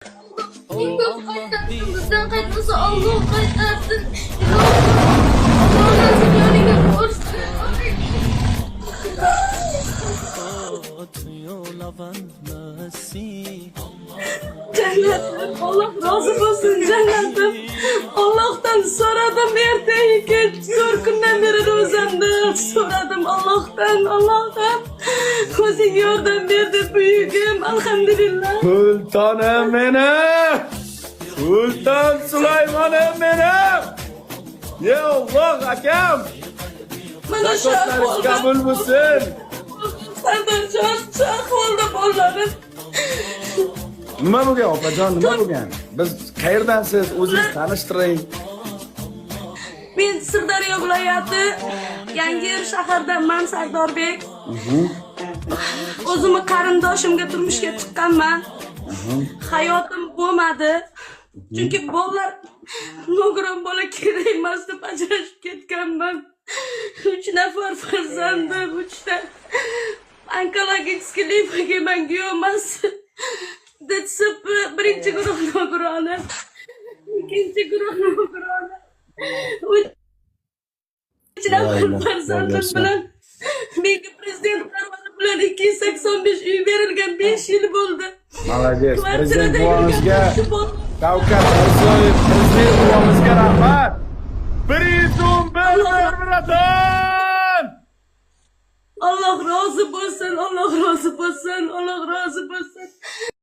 Eng ko'p qaytarsin, bizdan qaytmasa, Alloh qaytarsin. Ilohim, Alloh nasib yo'liga ko'rsin. Jannatim, Alloh rozi bo'lsin, jannatim. Allohdan so'radim, ertayu kech 4 kundan beri ro'zamda so'radim Allohdan, Allohim, o'zing yordam ber deb, buyugim, alhamdulillah. Sultonim meni! Sulton Sulaymonim meni! Ya Alloh, akam! Mana shu Zakotlaringiz ahvolda qabul bo'lsin. Sardorjon, shu ahvolda bolalarim. Nima bo'lgan, opajon, nima bo'lgan? Biz qayerdansiz? O'zingiz tanishtiring. Men Sirdaryo viloyati, Yangiyer shaharidanman, Sardorbek. O'zimni qarindoshimga turmushga chiqqanman. Hayotim bo'lmadi. Chunki bolalar, nogiron bola kerak emas deb ajrashib ketganman. Uch nafar farzandim, uchta onkologический лимфогемангиомasi. DTSP birinchi guruh nogironi. Ikkinchi guruh nogironi. Uch nafar Voy, farzandim voy, bilan menga prezident qarori bilan 285 uy berilgan, 5 yil bo'ldi. Молодец. Prezident Kvartirada buvamizga yurgan shu Shavkat Mirziyoyev